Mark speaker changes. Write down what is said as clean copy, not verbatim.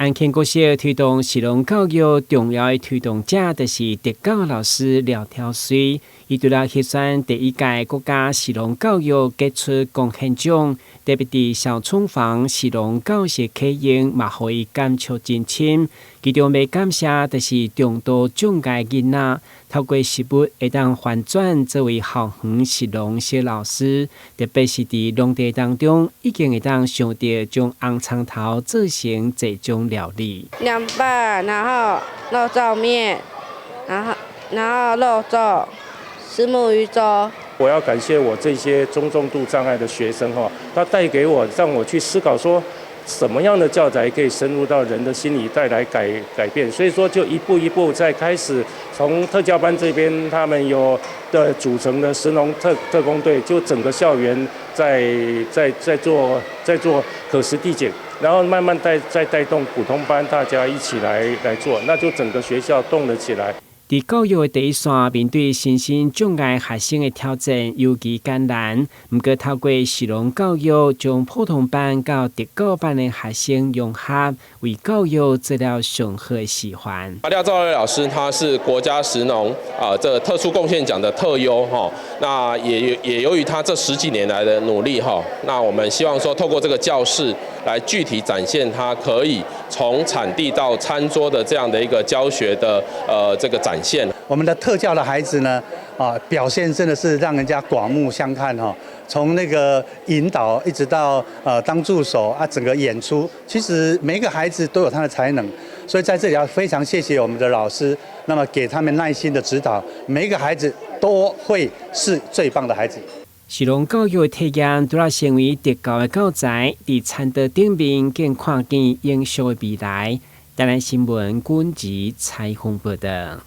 Speaker 1: 安坑國小推動食農教育重要的推動者，就是特教老師廖挑穗。伊除了入選第一屆國家食農教育傑出貢獻獎，特別佇小廚房食農教學體驗，嘛予伊感觸真深。其中欲感謝就是重度障礙囡仔，透過食物會當翻轉作為校園食農小老師，特別是佇農地當中，已經會當想著將紅蔥頭做成這種料理。
Speaker 2: 涼拌，然後肉燥麵，然後肉粽，虱目魚粥。
Speaker 3: 我要感謝我這些中重度障礙的學生哈，他帶給我，讓我去思考說，什麼樣的教材可以深入到人的心裡，帶來改變？所以說，就一步一步在開始，從特教班這邊，他們有的組成的食農特工隊，就整個校園在做可食遞減，然後慢慢再帶動普通班大家一起來做，那就整個學校動了起來。
Speaker 1: 佇教育的第一線，面對身心障礙學生的挑戰尤其艱難。毋過透過食農教育，將普通班佮特教班的學生融合，為教育做了上好的示範。
Speaker 4: 廖兆瑞老師他是國家食農啊這特殊貢獻獎的特優哈，那也由於他這十幾年來的努力哈，那我們希望說透過這個教室來具體展現他可以從產地到餐桌的這樣的一個教學的這個展現。
Speaker 5: 我們的特教的孩子呢，啊，表現真的是讓人家刮目相看哈。從那個引導一直到當助手啊，整個演出，其實每一個孩子都有他的才能，所以在這裡要非常謝謝我們的老師，那麼給他們耐心的指導，每一個孩子都會是最棒的孩子。
Speaker 1: 食農教育的體驗，除了成為特教的教材，佇餐桌頂面更看見永續的未來。台南新聞軍籍採訪報導。